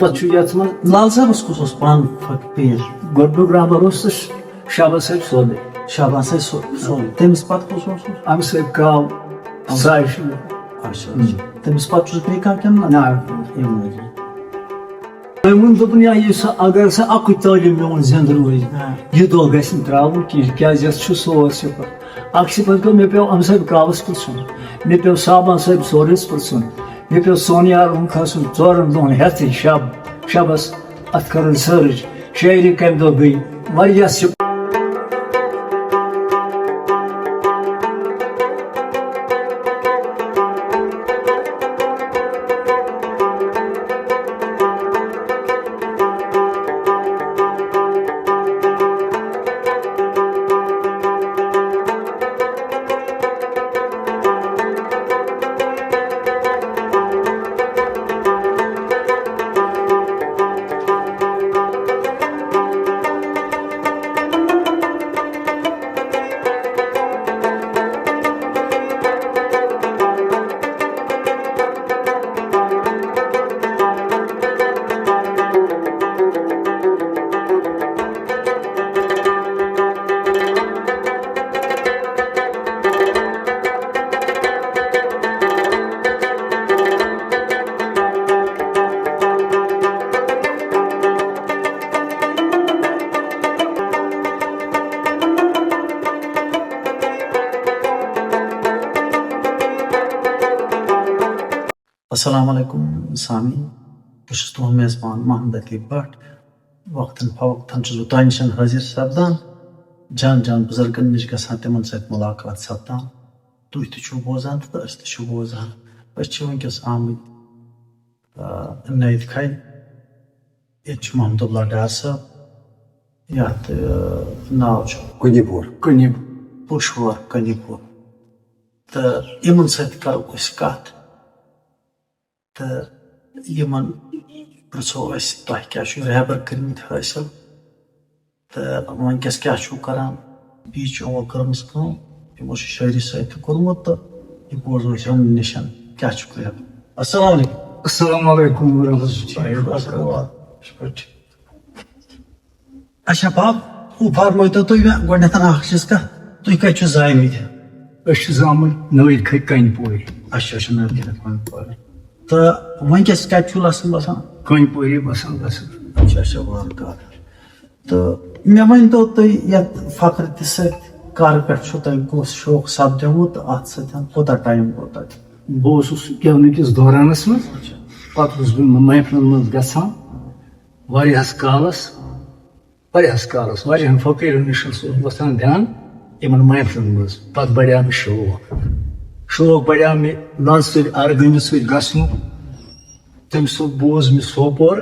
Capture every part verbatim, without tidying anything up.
پتہٕ چھُ یتھ منٛز لال صٲبس کُس اوس پانہٕ فقیر؟ گۄڈٕنیُک رہبر اوس تہٕ شاباش صٲب سورُے۔ شاباش صٲب سو-، سورُے۔ تٔمِس پتہٕ کُس اوس؟ امہِ سۭتۍ کاو ساے چھُ۔ اچھا، اچھا۔ تٔمِس پتہٕ چھُس بیٚیہِ کانٛہہ کِنہٕ نہ؟ نہ، یِم ٲسۍ۔ تٔمۍ ووٚن، دوٚپُن، یا یہِ سا، اگر سا اَکُے طٲلب میون زِندٕ روزِ، ہاں۔ یہِ دۄہ گژھِ نہٕ ترٛاوُن کِہیٖنۍ، کیٛازِ یَتھ چھُ سورُے صِفت۔ اَکھ صِفت گوٚو، مےٚ پیوٚو أمۍ صٲب کاوَس پرٛژھُن، مےٚ پیوٚو صابن صٲب سورُس پرٛژھُن، مےٚ پیوٚو سونیار ہُنٛد کھسُن ژورَن دۄہَن ہٮ۪تھٕے شب، شبَس اَتھ کَرُن سٔرٕچ۔ شٲعری کَمہِ دۄہ گٔے؟ واریاہ سِپ۔ السلام علیکم سامعین، بہٕ چھُس تُہُنٛد میزبان محمد لطیف بٹ۔ وقتاً فوقتاً چھُس بہٕ تۄہہِ نِش حٲضِر سپدان۔ جان جان بُزرگن نِش گژھان، تِمن سۭتۍ مُلاقات سپدان۔ تُہۍ تہِ چھِو بوزان تہٕ أسۍ تہِ چھِ بوزان۔ أسۍ چھِ وٕنکیٚس آمٕتۍ، آ، نٔوِد کھنہِ۔ ییٚتہِ چھُ محمد اللہ ڈار صٲب، یَتھ، آ، ناو چھُ کُنہِ پوٗر۔ کُنہِ پوٗر۔ پُشوور کُنہِ پوٗر۔ تہٕ یِمن سۭتۍ کرو أسۍ کتھ۔ تہٕ یِمن پرٛژھو أسۍ، تۄہہِ کیٛاہ چھُو رہبر کٔرمٕتۍ حٲصِل؟ تہٕ وٕنکیٚس کیٛاہ چھُو کران؟ بیٚیہِ چھُ یِمو کٔرمٕژ کٲم، یِمو چھُ شٲعری سۭتۍ تہِ کوٚرمُت، تہٕ یہِ بوزو أسۍ یِمن نِش کیٛاہ چھُ کران۔ السلام علیکم۔ السلام علیکم ورحمۃ اللہ وبرکاتہ۔ اچھا باب، وۄنۍ فرمٲیتو تُہۍ مےٚ گۄڈٕنٮ۪تھ اکھ چیٖز کتھ، تُہۍ کتہِ چھِو زامٕتۍ؟ أسۍ چھِ زامٕتۍ نٔوۍ کھٔتۍ کنہِ پورِ۔ اچھا، اچھا، نٔوۍ کھٔتۍ کنہِ پورِ۔ تہٕ وٕنکیٚس کتہِ چھِو لسان بسان؟ کنہِ پورِ بسان بسان۔ اچھا، اچھا، وارٕ کارٕ۔ تہٕ مےٚ ؤنۍ تو تُہۍ، یتھ فخر تہِ سۭتۍ کر پٮ۪ٹھ چھُ تۄہہِ کُس شوق سپدیومُت تہٕ اتھ سۭتۍ کوٗتاہ ٹایم گوٚو تۄہہِ؟ بہٕ اوسُس گٮ۪ونہٕ کِس دورانس منٛز، پتہٕ اوسُس بہٕ محفلن منٛز گژھان واریاہس کالس۔ واریاہس کالس، واریاہن فقیرن نِش اوسُس وۄتھان بیٚہان یِمن محفلن منٛز۔ پتہٕ بڑیو مےٚ شوق۔ شوق بڑیو مےٚ لنٛز سۭتۍ ارغنہِ سۭتۍ گژھنُک۔ تٔمۍ سُنٛد بوز مےٚ سوپور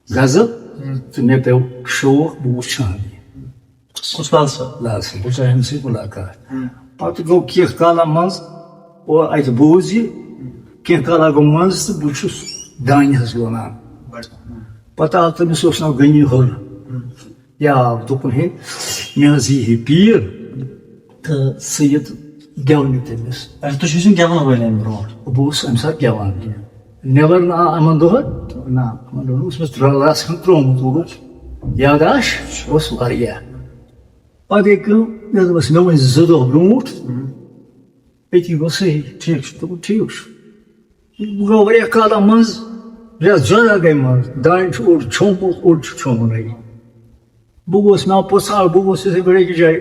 غزل تہٕ مےٚ پیوٚو شوق، بہٕ وٕچھِ ہا یہِ۔ کُس لال صٲب؟ لال صٲب، بہٕ کرٕ أمِس سۭتۍ مُلاقات۔ ہم۔ پتہٕ گوٚو کینٛہہ کالا منٛز، اور اتہِ بوٗز یہِ، کینٛہہ کالا گوٚو منٛز تہٕ بہٕ چھُس دانہِ حظ لونان۔ بڑٕ۔ پتہٕ آو تٔمِس اوس ناو غنی حُر۔ ہم۔ یہِ آو، دوٚپُن، ہے، مےٚ حظ یی ہے پیٖر تہٕ سُہ یہِ تہٕ گٮ۪ونہِ تٔمِس۔ اچھا، تُہۍ چھِو ٲسمٕتۍ گٮ۪وَن وٲلۍ اَمہِ برونٛٹھ؟ بہٕ اوسُس اَمہِ ساتہٕ گٮ۪وان۔ نٮ۪بر نہ یِمن دۄہن، نہ، یِمن دۄہن اوس مےٚ ترٛےٚ لَس کھنٛڈ ترٛوومُت، ووٚنُس۔ یاداشت اوس واریاہ۔ پتہٕ گٔے کٲم، مےٚ دوٚپمَس، مےٚ وۄنۍ زٕ دۄہ برونٛٹھ، أتی گوٚو صحیح، ٹھیٖک چھُ، دوٚپُن، ٹھیٖک چھُ۔ وۄنۍ گوٚو واریاہ کالہ منٛز، رٮ۪تھ زٕ رٮ۪تھ گٔے منٛز، دانہِ چھُ اوٚڑ چھوٚمبمُت، اوٚڑ چھُ چھوٚمبنٕے۔ بہٕ گوس، مےٚ آو پوٚژھ اکھ، بہٕ گوس یِتھَے پٲٹھۍ أکِس جایہِ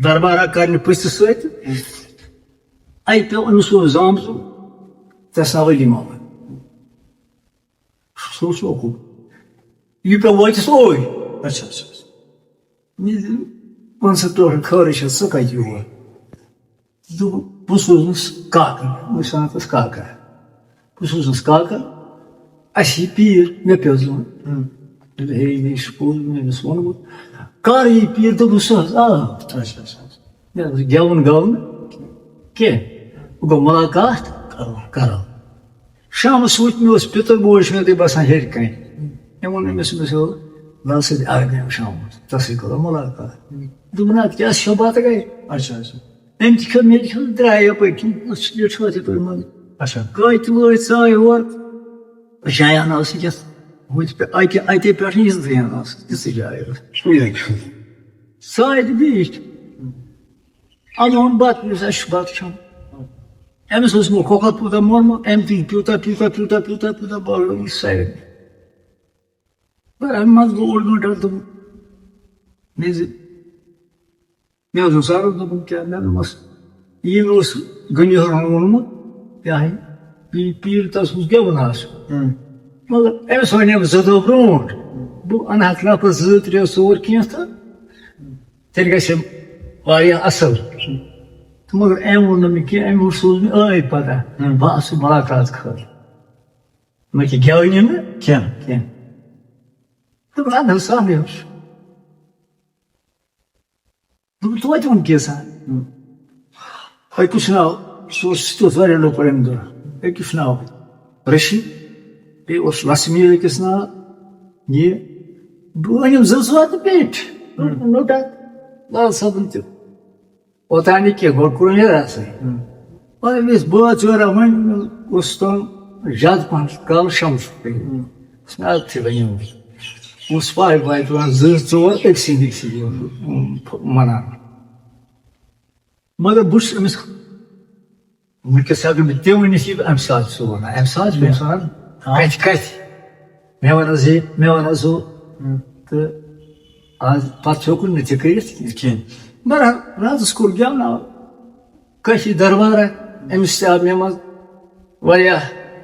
دربارہ کرنہِ پٔژھِس سۭتۍ۔ اَتہِ پیوٚو أمِس اوس زامژٕ، ژےٚ سا علی محمد۔ سُہ اوس اوکُن۔ یہِ پیوٚو وٲتِس اوے۔ اچھا، اچھا، اچھا۔ مےٚ دوٚپ، وَن سا تورٕ خٲرٕے چھا، ژٕ کَتہِ یور؟ دوٚپُن، بہٕ سوزنَس کاکَن، بہٕ چھُس وَنان تَس کاکا۔ بہٕ سوزنَس کاکَن، اَسہِ یی پیٖر، مےٚ پیوٚو زَن۔ ہُم۔ دوٚپُن، ہے، یہِ چھُ پوٚز، مےٚ أمِس ووٚنمُت۔ کَر یی پیٖر؟ دوٚپُس، سُہ حظ آو۔ اچھا، اچھا، اچھا۔ مےٚ دوٚپُس، گٮ۪وُن گٮ۪وُن کینٛہہ۔ وۄنۍ گوٚو مُلاقات کَرو۔ کَرو۔ شامَس وُچھ مےٚ اوس پِتُر بوے چھُ مےٚ تۄہہِ باسان ہیٚرِ کَنہِ۔ مےٚ ووٚن أمِس، أمِس ہیوٚر لَل سۭتۍ اَکھ گیم شامَس، ژےٚ سۭتۍ کَرو مُلاقات۔ دوٚپُن، اَدٕ کیٛاہ، اَسہِ کھیوٚو بَتہٕ گَرِ۔ اچھا، اچھا۔ أمۍ تہِ کھیوٚو، مےٚ تہِ کھیوٚو، درٛاے یَپٲرۍ کِنۍ، أسۍ چھِ یِتھ پٲٹھۍ یِتھ پٲٹھۍ منٛز۔ اچھا۔ کاے تہِ وٲتۍ ژاے یور۔ جایہِ ہنا ٲس أکِس، ہُتہِ پٮ۪-، اَتہِ، اَتے پٮ۪ٹھ یِژھ زٔمیٖن ٲس، تِژھٕے جایہِ ٲس۔ سُہ آیہِ تہٕ بیٖٹھۍ۔ اَنہون بَتہٕ، یُس اَسہِ چھُ بَتہٕ کھیوٚن۔ أمِس اوس مےٚ کھۄکھر پوٗتاہ مونمُت، أمۍ تُج پیوٗتاہ، پیوٗتاہ، پیوٗتاہ، پیوٗتاہ، پیوٗتاہ، بَڑٕ سایڈ۔ تہٕ اَمہِ منٛز گوٚو اوٚڑ گٲنٛٹہٕ تہٕ مےٚ زِ مےٚ حظ اوس عرض دوٚپُن، کیٛاہ؟ مےٚ دوٚپمَس، یہِ مےٚ اوس غنی ہُرن ووٚنمُت، یہِ ہا یہِ پیٖر، پیٖر تَس اوس گٮ۪وُن آسُن۔ ہُم۔ مگر أمِس وَنیو زٕ دۄہ برونٛٹھ، بہٕ اَنہٕ ہاکھ نفر زٕ، ترٛےٚ، ژور کینٛہہ تہٕ تیٚلہِ گژھِ واریاہ اَصٕل۔ تہٕ مگر أمۍ ووٚن نہٕ مےٚ کینٛہہ، أمۍ ووٚن، سوٗز مےٚ ٲدۍ پَتہ، ہُم۔ بہٕ آسہٕ مُلاقات خٲطرٕ۔ مےٚ کیٛاہ گٮ۪ونہِ نہٕ کینٛہہ۔ کینٛہہ۔ دوٚپُن، اَدٕ حظ، سہلٕے اوس۔ دوٚپُن، توتہِ ووٚن کینٛژھا۔ ہُم۔ أکِس ناو، سُہ اوس، سُہ تہِ اوس واریاہ لۄکُٹ اَمہِ دۄہ۔ أکِس ناو رشیٖد، بیٚیہِ اوس لَسہٕ میٖر أکِس ناو۔ یہِ، بہٕ أنِم زٕ ژور تہٕ بیٖٹھۍ۔ ہُم۔ نوٚٹَن لال صٲبُن تہِ۔ اوٚتام نہٕ کینٛہہ، گۄڈٕ کوٚر مےٚ رَسٕے۔ ہُم۔ وۄنۍ ٲسۍ بٲژ جورا، وۄنۍ اوس تِم زیادٕ پَہَن کال شمس۔ ہُم۔ اوس مےٚ عادتھٕے وۄنۍ یِمَن۔ اوس پَے پَے پٮ۪وان زٕ ژور أکسٕے بیٚکسٕے یِوان، اُم، مَنان۔ مگر بہٕ چھُس أمِس وٕنکیٚس ہٮ۪کہٕ بہٕ تہِ ؤنِتھ، یہِ اَمہِ ساتہٕ چھُ وَنان، اَمہِ ساتہٕ چھُ اِنسان آ۔ کَتھِ کَتھِ۔ مےٚ وَن حظ یہِ، مےٚ وَن حظ ہُہ۔ ہُم۔ تہٕ آز پَتہٕ ہیوٚکُن نہٕ تہِ کٔرِتھ کینٛہہ۔ کینٛہہ۔ بہرحال، راتَس کوٚر گٮ۪وناو۔ کٲشِر دربارہ، أمِس تہِ آو مےٚ منٛز واریاہ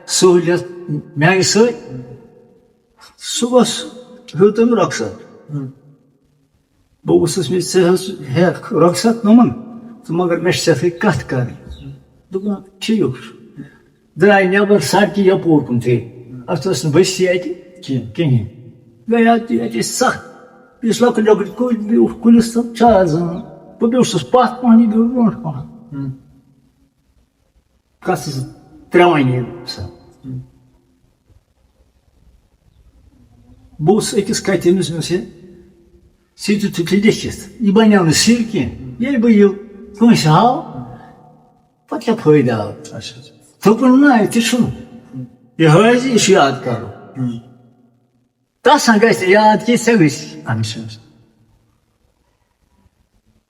سہوٗلیت میٛانہِ سۭتۍ۔ صُبحَس ہیوٚت أمۍ رۄخصت۔ ہُم۔ بہٕ اوسُس مےٚ، ژٕ حظ ہٮ۪کھ رۄخصت نومَن، تہٕ مگر مےٚ چھِ ژےٚ سۭتۍ کَتھ کَرٕنۍ۔ دوٚپُن، ٹھیٖک چھُ۔ درٛاے نٮ۪بَر سڑکہِ یَپور کُن تہِ۔ اَتھ ٲس نہٕ بٔستی اَتہِ کینٛہہ۔ کِہیٖنۍ۔ گٔے اَتہِ، اَتہِ ٲسۍ سَتھ۔ یُس لۄکٕٹۍ لۄکٕٹۍ کُلۍ بیوٗٹھ کُلِس تَل، چھا آز زانان؟ بہٕ بیوٗٹھسَس پَتھ پَہَن، یہِ بیوٗٹھ برونٛٹھ پَہَن۔ ہُم۔ کَتھ ٲسٕس ترٛاوان یہِ سا۔ بہٕ اوسُس أکِس کَتھِ أمِس، مےٚ ووٚنُس، ہے، ژٕ تہِ تھُکھ یہِ لیکھِتھ، یہِ بَنیو نہٕ سِر کینٛہہ۔ ییٚلہِ بہٕ یہِ کٲنٛسہِ ہاو، پَتہٕ کیٛاہ فٲیدٕ آو؟ اچھا۔ دوٚپُن، نہ، یہِ تہِ چھُنہٕ۔ یہِ ہٲوزِ، یہِ چھُ یاد کَرُن۔ ہُم۔ تَس ہا گژھِ یاد کہِ ژےٚ گژھِ۔ اچھا۔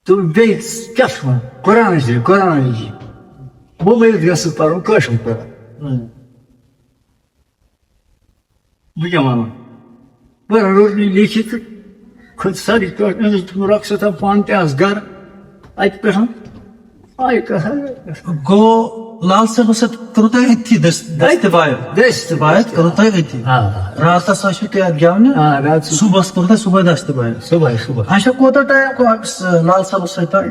تہٕ بیٚیہِ کیٛاہ چھُ وَنان؟ قرآن چھِ، قرآن چھِ۔ موبایل گژھِ پَرُن کٲشُر قرآن۔ ہُم۔ بہٕ کیٛاہ وَنہٕ؟ بہٕ روٚٹ یہِ لیکھِتھ تہٕ کھٔژ سڑکہِ پٮ۪ٹھ، أمِس دوٚپُن، رۄخصت پانہٕ تہِ آس گرٕ۔ اَتہِ پٮ۪ٹھ آیہِ کَتھا۔ گوٚو لال صٲبَس سۭتۍ کوٚروٕ تۄہہِ أتھی دٔس-، دٔستہِ باید؟ دٔستہِ باید۔ کوٚروٕ تۄہہِ أتھی؟ آ۔ راتَس ٲسِو تُہۍ اَتہِ گٮ۪ونہِ؟ آ، راتَس۔ صُبحَس کوٚروٕ تۄہہِ صُبحٲے دٔستہِ باید؟ صُبحٲے، صُبحٲے۔ اچھا، کوٗتاہ ٹایم گوٚو أمِس، لال صٲبَس سۭتۍ تۄہہِ؟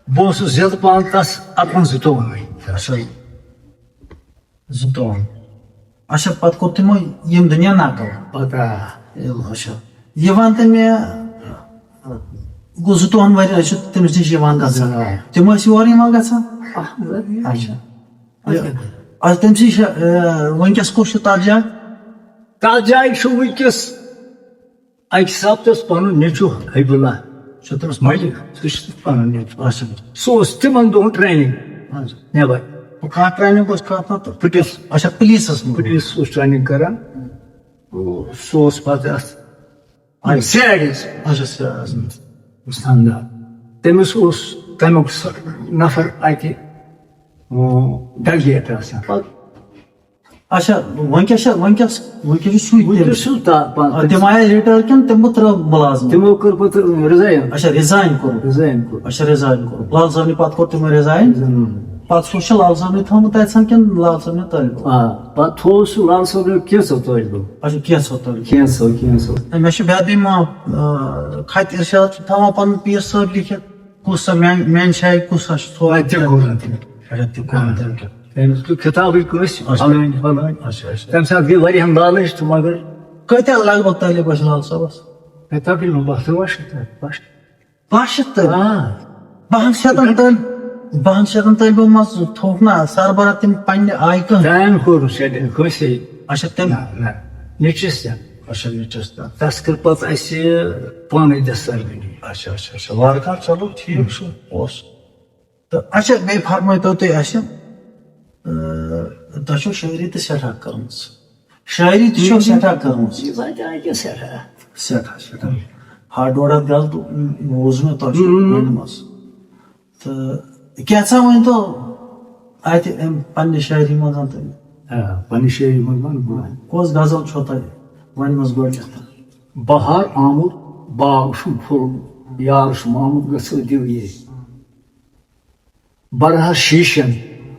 بہٕ اوسُس زِندٕ پانہٕ تَس اَکوُہَن زٕتووُہَن۔ اچھا۔ زٕتووُہَن۔ اچھا، پتہٕ کوٚر تِمو ییٚمہِ دُنیا نقل۔ پتہٕ آ۔ اچھا۔ یہِ وَن تہٕ مےٚ، گوٚو زٕتووُہَن ؤرۍ ٲسِو تٔمِس نِش یِوان گژھان۔ آ۔ تِم ٲسۍ یور یِوان گژھان؟ آ۔ اچھا۔ یہِ، اچھا، تٔمۍ سٕے چھا، اے، وٕنکیٚس کُس چھُ تَتھ جایہِ؟ تَتھ جایہِ چھُ وٕنکیٚس اَکہِ حساب تہِ اوس پَنُن نیٚچوٗ حبیب اللہ، سُہ تہِ اوس مٔلِک، سُہ چھُ پَنُن نیٚچوٗ۔ اچھا۔ سُہ اوس تِمَن دۄہَن ٹرینِنٛگ اچھا۔ نٮ۪بَر۔ کَتھ ٹرینِنٛگ اوس کَتھ نہ تہٕ؟ پُلیٖس۔ اچھا، پُلیٖسَس منٛز۔ پُلیٖس اوس ٹرینِنٛگ کران۔ سُہ اوس پَتہٕ اَتھ اچھا۔ سی آی ڈی یَس۔ اچھا، سی آی ڈی یَس منٛز۔ استاندار۔ تٔمِس اوس تَمیُک سُہ نفر اَتہِ، اۭں، ڈیلیگیٹ آسان۔ پَتہٕ اچھا، وۄنۍ کیٛاہ چھا، وۄنۍ کیٛاہ، وۄنۍ کیٛاہ چھُ سُے وۄنۍ تیٚلہِ؟ چھُ سُہ تا-، پانہٕ آ، تِم آیہِ رِٹایَر کِنہٕ تِمو ترٛٲو مُلازمت؟ تِمو کٔر پَتہٕ رِزاین۔ اچھا، رِزاین کوٚرُکھ۔ رِزاین کوٚر۔ اچھا، رِزاین کوٚرُکھ۔ لال صٲبنہِ پَتہٕ کوٚر تِمو رِزاین؟ اۭں۔ پَتہٕ سوٗز چھُ لال صٲبنہِ تھوٚومُت تَتہِ سَن کِنہٕ لال صٲبنہِ طٲلبہٕ؟ آ، پَتہٕ تھوٚو سُہ لال صٲبنہِ کینٛژھو طٲلبہٕ۔ اچھا، کینٛژھو طٲلبہٕ۔ کینٛژھو، کینٛژھو۔ ہے، مےٚ چھُ بے دِل معاف، آ، خط ارشاد چھُ تھاوان پَنُن پیٖر صٲب لیکھِتھ، کُس سا میٛانہِ، میٛانہِ جایہِ کُس سا چھُ تھوٚومُت؟ اَتہِ تہِ کوٚر اَتہِ۔ اچھا، تہِ کوٚر اَتہِ۔ تٔمِس دیُت کِتابٕے کٲنٛسہِ، اچھا۔ فلٲنۍ، فلٲنۍ۔ اچھا، اچھا۔ تَمہِ ساتہٕ گٔے واریاہَن لالٕچ تہٕ مگر کۭتیٛاہ لگ بگ طٲلب ٲسۍ لال صٲبَس؟ ہے، تقریٖباً باہ ترٛواہ شیٚتھ تام، باہ شیٚتھ۔ باہ شیٚتھ طٲلب؟ آ۔ باہَن شیٚتَن طٲلب، باہَن شیٚتَن طٲلبَن منٛز تھوٚوُکھ نا سربراہ تِم پنٛنہِ آیہِ کٕہٕنۍ؟ ٹایم کوٚر نہٕ شیٚلہِ کٲنٛسے۔ اچھا، تٔمۍ نہ، نہ، نیٚچوِس تہِ۔ اچھا، نیٚچوِس تہِ۔ تَس کٔر پَتہٕ اَسہِ پانَے دستربندی۔ اچھا، اچھا، اچھا، وارٕ کارٕ، چلو، ٹھیٖک چھُ، اوس۔ تہٕ اچھا، بیٚیہِ فرمٲیتو تُہۍ اَسہِ، اۭں، تۄہہِ چھو شٲعری تہِ سٮ۪ٹھاہ کٔرمٕژ۔ شاعری تہِ چھو سٮ۪ٹھاہ کٔرمٕژ۔ یہِ واتہِ اَتہِ سٮ۪ٹھاہ۔ سٮ۪ٹھاہ، سٮ۪ٹھاہ۔ ہَتھ ڈۄڈ ہَتھ غزل بوٗز مےٚ تۄہہِ چھو ؤنمٕژ۔ تہٕ کینٛژھا ؤنۍتو اَتہِ اَمہِ پننہِ شاعری منٛز تہٕ۔ آ، پننہِ شاعری منٛز وَنہٕ بہٕ۔ کۄس غزل چھو تۄہہِ ؤنمٕژ گۄڈٕنٮ۪تھ؟ بہار آمُت، باغ چھُم پھوٚلمُت، یار چھُم آمُت، گژھو دِو یے۔ برہس شیٖشن،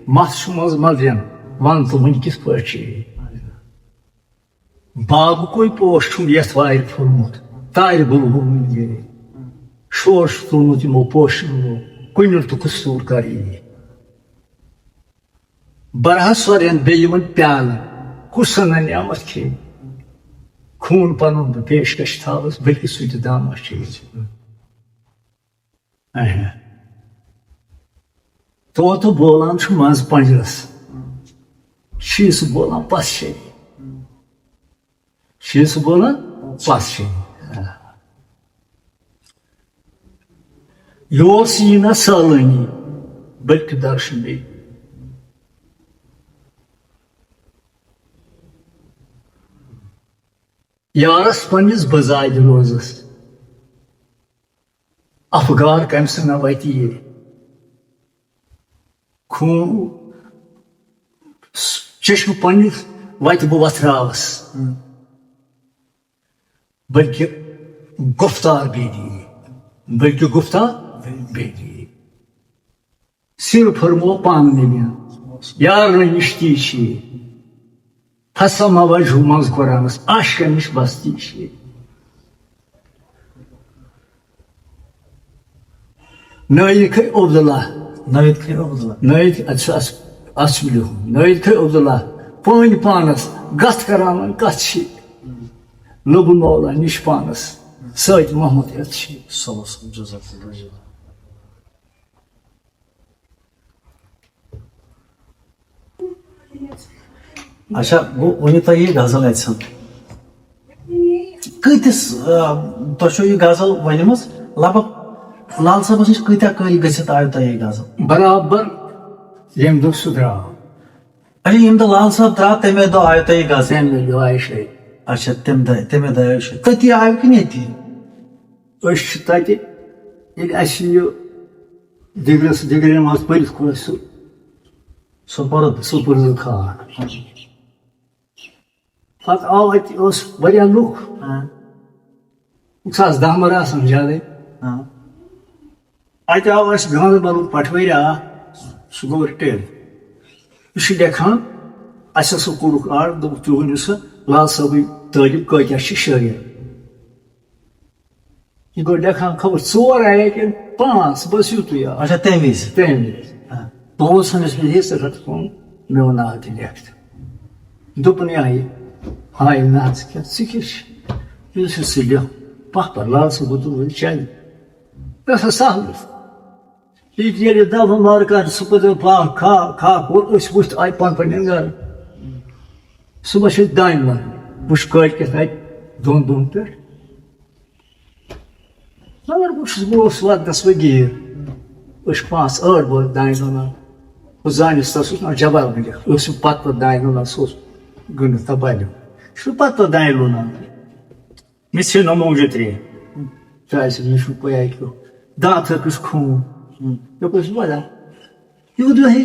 مَس چھُ منٛز مَزرٮ۪ن، وَن تہٕ وٕنہِ کِتھ پٲٹھۍ چھِ یہِ؟ باغُکُے پوش چھُم یَتھ وارِ پھوٚلمُت، تارِ بُلبُل وٕنہِ گٔے۔ شور چھُ تُلمُت یِمو پوشن لوگ، کُنیُل تہٕ قصوٗر کر یی؟ برہس سۄرٮ۪ن بیٚیہِ یِمن پیالن، کُس سَنان نعمت کھیٚیہِ؟ خوٗن پَنُن بہٕ پیشکش تھاوس، بلکہِ سُہ تہِ دامہ چیٚیہِ۔ اہن۔ طوطہٕ بولان چھُ منٛز پنجرس، شیٖسہٕ بولان پس شے۔ شیٖسہٕ بولان پس شے۔ یور سُہ یی نہ سٲلٲنی، بلکہِ درشن بیٚیہِ۔ یارس پننِس بزادِ روزس، افگار کمہِ سۭتۍ نہ وتہِ یہِ؟ خوٗن چشمہٕ پننِس وتہِ بہٕ وتھراوس، بلکہِ گفتار بیٚیہِ دِیہِ، بلکہِ گفتار بیٚیہِ دِیہِ۔ سِر فرمو پانہٕ نبیَن، یارنہٕ نِش تی چھِ یہِ۔ فصل ما وجہو منٛز قرآنس، عاشقن نِش بستی چھِ یہِ۔ نٲیِد کھے عبداللہ۔ نٲیِد کھے عبداللہ۔ نٲیِد، اَتھ چھُ، اَتھ، اَتھ چھُ لیوٗکھمُت۔ نٲیِد کھے عبداللہ، پٲنۍ پانس، گتھ کران وۄنۍ کتھ چھِ۔ لوٚبُن مولا نِش پانس، سۭتۍ محمد ہٮ۪تھ چھِ۔ صلی اللہ علیہ وسلم، جزاک اللہ۔ اچھا، گوٚو ؤنِو تۄہہِ یہِ غزل اَتہِ سَن۔ کۭتِس، آ، تۄہہِ چھو یہِ غزل ؤنمٕژ، لگ بگ لال صٲبَس نِش کۭتیٛاہ کٲلۍ گٔژھِتھ آیہِ تۄہہِ یہِ غزل؟ برابر ییٚمہِ دۄہ سُہ درٛاو۔ اچھا، ییٚمہِ دۄہ لال صٲب درٛاو، تَمے دۄہ آیہِ تۄہہِ یہِ غزل؟ تَمے دۄہ آیہِ شٲعری۔ اچھا، تَمہِ دۄہ، تَمے دۄہ آیہِ شٲعری۔ تٔتی آیہِ کِنہٕ ییٚتی؟ أسۍ چھِ تَتہِ، ییٚلہِ اَسہِ یہِ ڈگرس، ڈگرٮ۪ن منٛز پٔرِتھ کھوٚت سُہ سُپرد۔ سُپرد خان۔ پتہٕ آو اَتہِ، اوس واریاہ لُکھ۔ ہاں۔ زٕ ساس دَہ مَر آسان زیادَے۔ ہاں۔ اَتہِ آو اَسہِ گاندربَلُک پٹھوٲرۍ اَکھ، سُہ گوٚو رِٹایَر۔ یہِ چھُ لیکھان، اَسہِ ہسا کوٚرُکھ آرڈر، دوٚپُکھ، "تُہۍ ؤنِو سا لال صٲبٕنۍ طٲلب کۭتیٛاہ چھِ شٲعر؟" یہِ گوٚو لیکھان خبر ژور آیہِ کِنہٕ پانٛژھ، بس یُتُے آو۔ اچھا، تَمہِ وِزِ؟ تَمہِ وِزِ۔ ہاں۔ بہٕ اوسُس أمِس وِزِ، "ہے، ژٕ رَٹ فون، میون ناو تہِ لیکھ ژٕ۔" دوٚپُن، "یہِ ہاے نہ حظ کیٛاہ، ژٕ کیٛاہ چھِ؟ یُس یہِ ژٕ لیکھ، پَتھ پَتھ لال صٲب گوٚو تہٕ وۄنۍ چَلہِ۔ یہِ ہسا سہل اوس۔" یہِ ییٚلہِ دَبہٕ مار کَرِ، سُہ پَزِ پاکھ کھا-، کھا کوٚر، أسۍ وٕتھۍ آیہِ پَنٕنۍ پَنٕنٮ۪ن گَرٕ۔ صُبحَس چھِ أسۍ دانہِ لونان۔ وٕچھ کٲلۍ کٮ۪تھ آیہِ دۄن دۄہَن پٮ۪ٹھ۔ مگر بہٕ چھُس، بہٕ اوسُس وَتَس وۄنۍ گیٖر۔ أسۍ چھِ پانٛژھ ٲٹھ بٲژ دانہِ لونان۔ بہٕ زانِس، تَس اوس ناو جبار مٔلِک۔ أسۍ چھِ پَتہٕ پَتہٕ دانہِ لونان، سُہ اوس گٔنٛڈِتھ تَبالہِ۔ چھُ پَتہٕ پَتہٕ دانہِ لونان۔ مےٚ ژھیٚن نہٕ مۄنٛگجہِ ترٛیش۔ کیٛازِ مےٚ چھُنہٕ پَے اَتہِ کیُتھ دانٛد تھٔکِس خوٗن۔ ہُم۔ مےٚ کوٚرُس وَدان۔ یہِ گوٚو دۄہے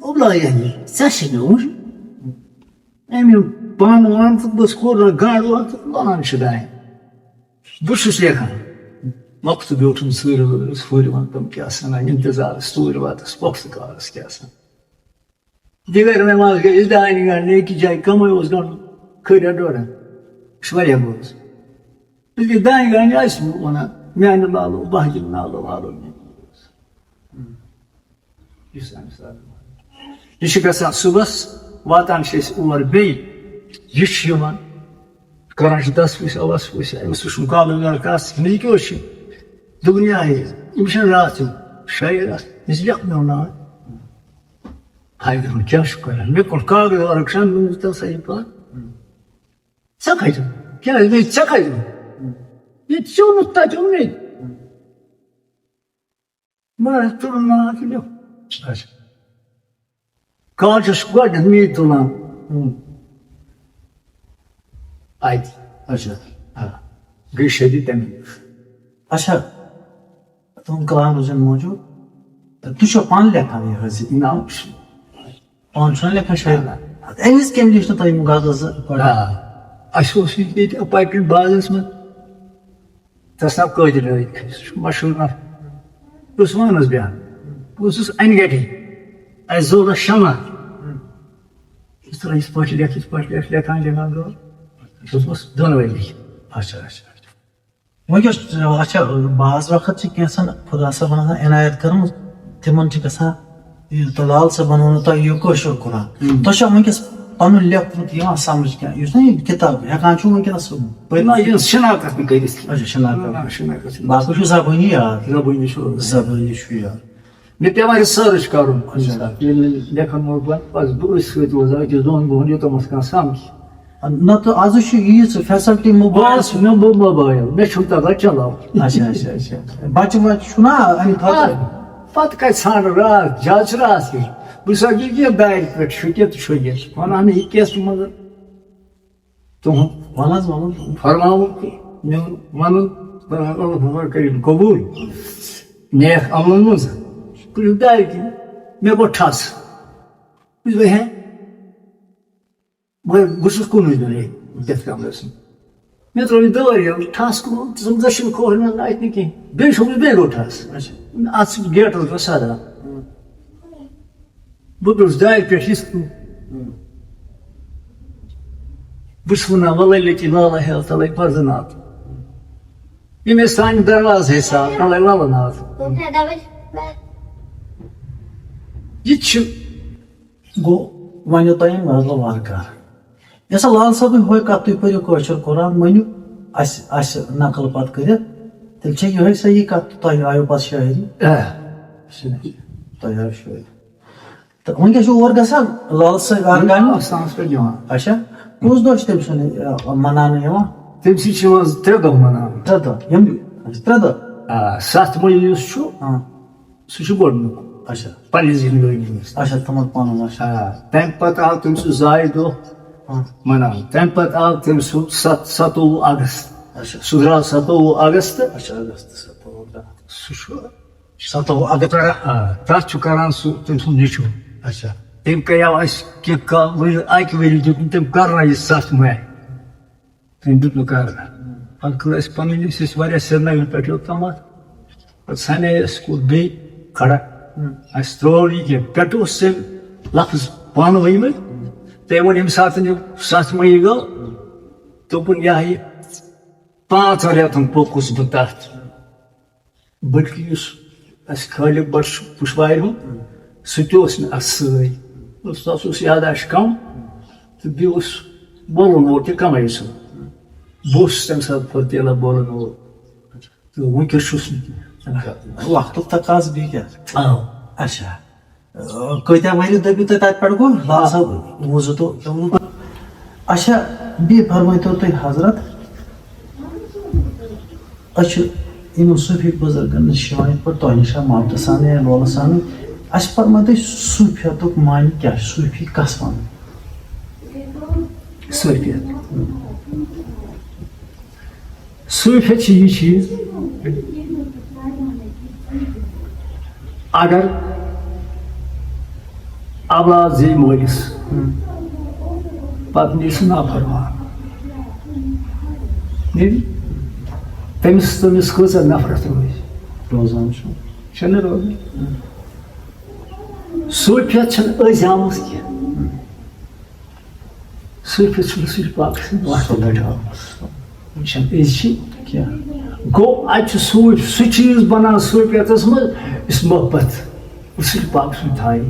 اوٚبلایہِ اَمہِ۔ ژےٚ چھِ مےٚ وُنہِ۔ أمۍ یِم پانہٕ وان تہٕ بہٕ کوٚر نہٕ گنٛڈ وان تہٕ وَنان چھِ دانہِ۔ بہٕ چھُس لیکھان۔ مۄختہٕ بیوٗٹھُم ژوٗرِ وٲرِس، ہُرۍ وَن تِم کیٛاہ سَنان، اِنتظارَس توٗرۍ واتَس، مۄختہٕ کارَس کیٛاہ سَنان۔ دِگر مےٚ منٛز گٔے أسۍ دانہِ گنٛڈنہِ، أکِس جایہِ کَمٕے اوس گنٛڈُن، کھٔرۍ ہا ڈۄڈ ہَتھ۔ یہِ چھُ واریاہ بوٚڑ۔ ییٚلہِ دانہِ گنٛڈنہِ آسہِ وَنان، میٛانہِ لالو، بہٕ ہا دِمہٕ نالو والو میٛانہِ لالو۔ یُس أمِس لالو۔ یہِ چھُ گژھان صُبحَس، واتان چھِ أسۍ اور بیٚیہِ۔ یہِ چھُ یِوان، کران چھِ دَس وُہِس، اَوَس وُہِس، أمِس وٕچھ مُقابلہٕ لڑکَس، مےٚ یہِ کیٛاہ چھُ؟ دوٚپُن، یہِ ہا یہِ، أمِس چھِنہٕ راتھ یِم شٲعر آسان، أمِس لیکھ میون ناو۔ ہاے، دوٚپُن، کیٛاہ چھُ کران؟ مےٚ کوٚر کاغذ ورق سان، دوٚپُن، تَل سا یہِ پَر۔ ژےٚ کَتہِ اوٚن؟ کیٛاہ، مےٚ، ژےٚ کَتہِ اوٚن؟ ییٚتہِ ژےٚ اوٚنُتھ، تَتہِ اوٚن مےٚ۔ مگر تُلُن ناو تہِ لیوٚکھ۔ اچھا۔ کالجس چھُ گۄڈٕنٮ۪تھ مے تُلان۔ ہُم۔ اَتہِ۔ اچھا۔ آ۔ گٔے شٲدی تَمہِ نِش۔ اچھا، تُہُنٛد کلام روٗزِن موٗجوٗد۔ تہٕ تُہۍ چھِوا پانہٕ لیکھان یہِ حٲضِر؟ نہ، پانہٕ چھُنہٕ لیکھان شٲعری؟ نہ۔ أمِس کٔمۍ لیوٗچھ نہٕ تۄہہِ یِم غزلہٕ زٕ گۄڈٕ؟ آ، اَسہِ اوس یہِ ییٚتہِ اَپارٹمنٹ بازرَس منٛز۔ تَس ناو قٲدِر لٲگۍ، سُہ چھُ مشہوٗر نفر۔ بہٕ اوسُس وانَس بیٚہان۔ بہٕ اوسُس اَنہِ گَٹہِ۔ اَسہِ زول اَتھ شمع۔ بہٕ اوسُس دَپان، یِتھ پٲٹھۍ لیکھ، یِتھ پٲٹھۍ لیکھ، لیکھان، لیکھان گوٚو۔ بہٕ اوسُس دۄن ؤرۍ۔ اچھا، اچھا، اچھا۔ وۄنۍ کیٛاہ چھُ، اچھا، بعض وقت چھِ کینٛژھن خۄدا صٲبَن آسان عنایت کٔرمٕژ، تِمَن چھِ گژھان، یہِ تہٕ لال صٲبَن ووٚنوُ تۄہہِ یہِ کٲشُر قرآن۔ ہُم۔ تۄہہِ چھا وٕنکیٚس پَنُن لیکھمُت یِوان سَمجھ کینٛہہ؟ یُس نہ یہِ کِتاب ہٮ۪کان چھُ وٕنکیٚنَس پٔرِتھ؟ نہ، یہِ شِناخت نہٕ کٔرِتھ۔ اچھا، شِناخت۔ آ، شِناخت۔ باقٕے چھُ زبٲنی یاد۔ زبٲنی چھُ۔ زبٲنی چھُ یاد۔ مےٚ پٮ۪وان research کَرُن کُنہِ اچھا۔ ساتہٕ۔ ییٚلہِ نہٕ لیکھَن وول بَنہٕ، بَس بہٕ أتھۍ سۭتۍ روزان أکِس دۄن دۄہَن، یوٚتام اَتھ کانٛہہ سَمجھ۔ نہ تہٕ آز چھُ ییٖژ facility موبایل۔ بَس، مےٚ گوٚو موبایل، مےٚ چھُنہٕ تَگان چلاوُن۔ اچھا، اچھا، اچھا۔ بَچہٕ وَچہٕ چھُنہ اَمہِ خٲطرٕ؟ آ، پَتہٕ کَتہِ ژھانٛڈٕ راتھ، زیادٕ چھِ راتھ کِنۍ۔ بہٕ چھُس یہِ کینٛہہ دارِ پٮ۪ٹھ شُکِتھ تہٕ شُکِتھ۔ وَنان یہِ کیٛاہ چھُ مگر تُہُنٛد وَن حظ، وَن حظ۔ فرماوُن تہٕ میون وَنُن، فرماوُن، اللہ تعالیٰ کٔرِن قبوٗل۔ نیک عملن منٛز کٔرِو دارِ کِنۍ۔ مےٚ گوٚو ٹھَس۔ بہٕ چھُس، ہے، بہٕ، بہٕ چھُس کُنُے زوٚن ییٚتہِ یَتھ کمرَس منٛز۔ مےٚ ترٛٲو یہِ دٲر یَلہٕ، ٹھَس کوٚرُن، ژٕ دٔچھِنۍ کھووُر نہٕ اَتہِ نہٕ کینٛہہ۔ بیٚیہِ چھُکھ نہٕ، بیٚیہِ گوٚو ٹھَس۔ اچھا۔ اَتھ چھُ گیٹَس گوٚو صدا۔ بہٕ پیوٚس دارِ پٮ۪ٹھ یِتھ کٔنۍ۔ بہٕ چھُس وَنان، وَلَے لٔٹی لالا ہیل تَلَے پَردٕ ناتھ۔ ییٚمۍ أسۍ سانہِ دروازٕ حِساب، تَلَے لَلہٕ ناتھ۔ یہِ تہِ چھُ۔ گوٚو، وۄنۍ یوٚت تام یِم غزلہٕ وارٕ کارٕ۔ یۄس سا لال صٲبٕنۍ ہُہ کَتھ، تُہۍ پٔرِو کٲشُر قرآن، مٲنِو، اَسہِ، اَسہِ نقل پَتہٕ کٔرِتھ، تیٚلہِ چھےٚ یِہوٚے صحیح کَتھ، تۄہہِ آیوٕ پَتہٕ شٲعری۔ آ۔ تۄہہِ آیوٕ شٲعری۔ تہٕ وٕنکیٚس چھُ اور گژھان لال صٲب آرگامہِ؟ آستانَس پٮ۪ٹھ یِوان۔ اچھا، کُس دۄہ چھُ تٔمۍ سُنٛد، یہِ، مَناونہٕ یِوان؟ تٔمۍ سٕنٛدۍ چھِ یِوان زٕ ترٛےٚ دۄہ مَناونہٕ۔ ترٛےٚ دۄہ، یِم ترٛےٚ دۄہ؟ آ، سَتھ مئی یُس چھُ، آ۔ سُہ چھُ گۄڈٕنیُک۔ اچھا۔ پننہِ زندگٲنی منٛز۔ اچھا، تِمن پانن، اچھا۔ آ، تَمہِ پتہٕ آو تٔمۍ سُنٛد زایہِ دۄہ آ۔ مناونہٕ۔ تَمہِ پتہٕ آو تٔمۍ سُنٛد ست-، ستووُہ اگست۔ اچھا۔ سُہ درٛاو ستووُہ اگست۔ اچھا، اگست ستووُہ اگست۔ سُہ چھُ ستووُہ اگست۔ آ، تَتھ چھُ کران سُہ تٔمۍ سُنٛد نیٚچوٗ۔ اچھا۔ تٔمۍ کریاو اَسہِ کینٛہہ کال، ؤنِو اَکہِ ؤری دیُت نہٕ تٔمۍ کرنَے یہِ ستھ مئی۔ تٔمۍ دیُت نہٕ کَرنہٕ۔ پَتہٕ کٔر اَسہِ پَنٕنۍ، أسۍ ٲسۍ واریاہ سرینگرٕ پٮ۪ٹھ یوٚتامَتھ۔ پَتہٕ سَنے اَسہِ کوٚر بیٚیہِ کھڑا۔ ہُم۔ اَسہِ ترٛوو یہِ کینٛہہ۔ پٮ۪ٹھٕ اوس تٔمۍ لفظ پانہٕ ؤنۍمٕتۍ۔ تٔمۍ ووٚن، ییٚمہِ ساتہٕ یہِ ستھ مئی گوٚو، دوٚپُن، یہِ ہا یہِ پانٛژَن رٮ۪تَن پوٚکُس بہٕ تَتھ۔ بلکہِ یُس اَسہِ خالق بٹ چھُ پُشوارِ ہُنٛد، سُہ تہِ اوس مےٚ اَتھ سۭتۍ۔ تَس اوس یاداشت کَم تہٕ بیٚیہِ اوس بولَن وول تہِ کَمٕے سُہ۔ بہٕ اوسُس تَمہِ ساتہٕ پھُرتیلا بولَن وول۔ تہٕ وٕنکیٚس چھُس نہٕ کینٛہہ۔ وقتُک تقاضہٕ بیٚیہِ کیٛاہ؟ آ۔ اچھا۔ کۭتیٛاہ ؤری دٔپِو تُہۍ تَتہِ پٮ۪ٹھ گوٚو؟ لال صٲب، وُہ زٕتووُہ۔ اچھا، بیٚیہِ فرمٲیتو تُہۍ حضرت، أسۍ چھِ یِمَن صوٗفی بُزرگَن نِش یِوان یِتھ پٲٹھۍ تۄہہِ نِش آو محبتہٕ سان یا لولہٕ سانٕے۔ اَسہِ فرمٲیتو صوٗفیتُک معنی کیٛاہ چھُ؟ صوٗفی کَس وَنان؟ صوٗفیت۔ صوٗفیت چھِ یہِ چیٖز، اگر اولاد زی مٲلِس، پتہٕ نی سُہ نافرمان۔ نی؟ تٔمِس، تٔمِس کۭژاہ نفرت روزِ؟ روزان چھُ۔ چھَنہٕ روزان؟ صوٗفیت چھَنہٕ أزۍ آمٕژ کینٛہہ۔ صوٗفیت چھُنہٕ صرف پاکستان وقتہٕ پٮ۪ٹھ آمُت۔ یہِ چھَنہٕ أزچی کینٛہہ۔ گوٚو، اَتہِ چھُ صوٗفۍ سُہ چیٖز بَنان صوٗفیتَس منٛز، یُس محبت صرف پاک سُنٛد تھایہِ،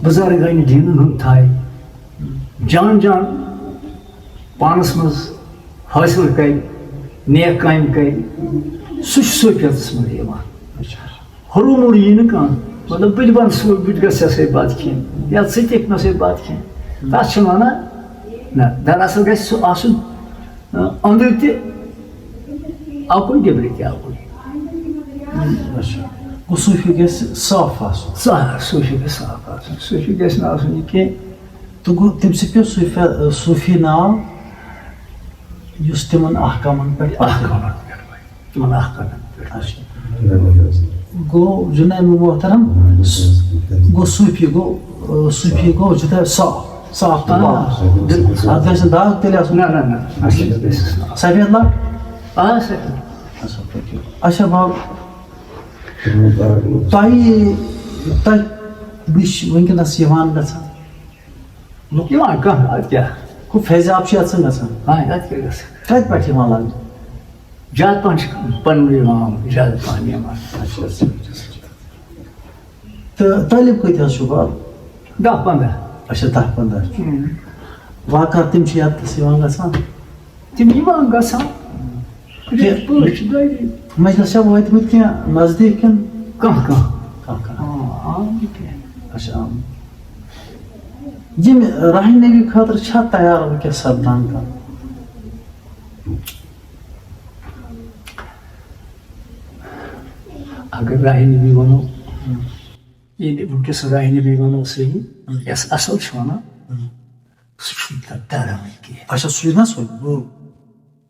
بُزرگانِ دیٖنَن ہُنٛد تھایہِ، جان جان پانَس منٛز حٲصِل کَرِ، نیک کامہِ کَرِ، سُہ چھُ صوٗفیتَس منٛز یِوان۔ ہُرُو مُر یی نہٕ کانٛہہ۔ مطلب، بہٕ تہِ بَنہٕ سُہ، بہٕ تہِ گژھٕ ژےٚ سۭتۍ بَتہٕ کھیٚنۍ، یا ژٕ تہِ ہیٚکھ مےٚ سۭتۍ بَتہٕ کھیٚنۍ۔ تَتھ چھِ وَنان، نہ، دراصل گژھِ سُہ آسُن، آ، أنٛدرٕ تہِ اَکُے، نیٚبرٕ تہِ اَکُے۔ اچھا۔ گوٚو صوٗفی گژھِ صاف آسُن۔ صاف، صوٗفی گژھِ صاف آسُن۔ صوٗفی گژھِ نہٕ آسُن یہِ کینٛہہ۔ تہٕ گوٚو تٔمۍ سۭتۍ پیوٚو صوٗفیا-، صوٗفی ناو یُس تِمن احکامن پٮ۪ٹھ اکھ کمر پٮ۪ٹھ وۄنۍ، تِمن اکھ کمر پٮ۪ٹھ۔ اچھا۔ گوٚو جناب محترم، گوٚو صوٗفی گوٚو، آ، صوٗفی گوٚو جدا صاف، صاف تہٕ آ، پاک۔ بِلکُل۔ اتھ گژھِ نہٕ داغ تیٚلہِ آسُن۔ نہ، نہ، نہ، اَصٕل پٲٹھۍ۔ سفید لٹ۔ آ، سر۔ اچھا، پٔکِو۔ اچھا باب، تۄہہِ، تۄہہِ نِش وٕنکیٚنس یِوان گژھان لُکھ؟ یِوان کانٛہہ، اَدٕ کیٛاہ؟ ہُہ فیض آب چھُ یژھان گژھان۔ آ، اَدٕ کیٛاہ گژھِ؟ کتہِ پٮ۪ٹھ یِوان لگنہٕ؟ زیادٕ پہن چھِ پننُے یِوان، زیادٕ پہن یِوان۔ تہٕ طٲلب کۭتیٛاہ حظ چھُو باب؟ دَہ پنٛداہ۔ اچھا، دَہ پنٛداہ۔ ہُم۔ واقعہ تِم چھِ یَتھ تَس یِوان گژھان؟ تِم یِوان گژھان۔ تہِ- پٲٹھۍ چھِ دۄیہِ۔ مجلس چھا وٲتمٕتۍ کینٛہہ نزدیٖک کِنہٕ؟ کانٛہہ کانٛہہ۔ کانٛہہ کانٛہہ۔ آ، آ، یہِ کینٛہہ۔ اچھا، آ۔ ییٚمہِ راہہِ نبی خٲطرٕ چھا تیار وٕنکیٚس سپدان کانٛہہ؟ اگر راہہِ نبی ونو، ییٚلہِ وٕنکیٚس راہہِ نبی ونو صحیح، یۄس اصل چھِ ونان، سُہ چھُنہٕ تتھ دران کینٛہہ۔ اچھا، سُے نا سُے۔ ہُہ۔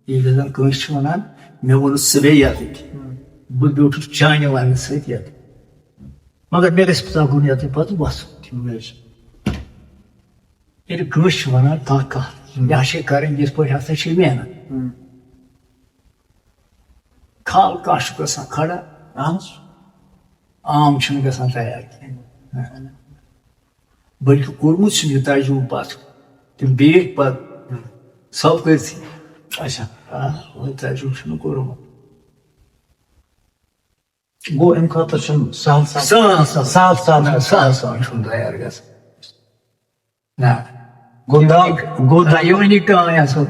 ییٚلہِ زن کٲنٛسہِ چھِ ونان، مےٚ ووٚنُس ژٕ بیٚہہ یتٕتھۍ، بہٕ بیوٗٹھُس چانہِ وننہٕ سۭتۍ یتہٕ، مگر مےٚ گژھِ پتہٕ گوٚن یتٕتھۍ پتہٕ وۄتھُن۔ ٹھیٖک حظ چھُ۔ ییٚلہِ کٲنٛسہِ چھِ ونان کانٛہہ کتھ، یہِ ہسا چھِ کرٕنۍ، یِتھ پٲٹھۍ ہسا چھِ محنت۔ ہُم۔ کھال کانٛہہ چھُ گژھان کھڑا، اہن حظ۔ عام چھُنہٕ گژھان تیار کینٛہہ۔ بلکہِ کوٚرمُت چھُم یہِ تجرُبہٕ پتہٕ۔ تِم بیٖٹھۍ پتہٕ سب کٔرتھٕے۔ اچھا۔ آ، وۄنۍ تجرُبہٕ چھُنہٕ کوٚرمُت۔ گوٚو اَمہِ خٲطرٕ چھُنہٕ سہل سہل۔ سہل سہل۔ سہل سہل۔ نہ، سہل سہل چھُنہٕ تیار گژھان۔ نہ۔ گوٚو دَہ، گوٚو دَہ۔ یہِ ؤنی کانٛہہ اَصٕل۔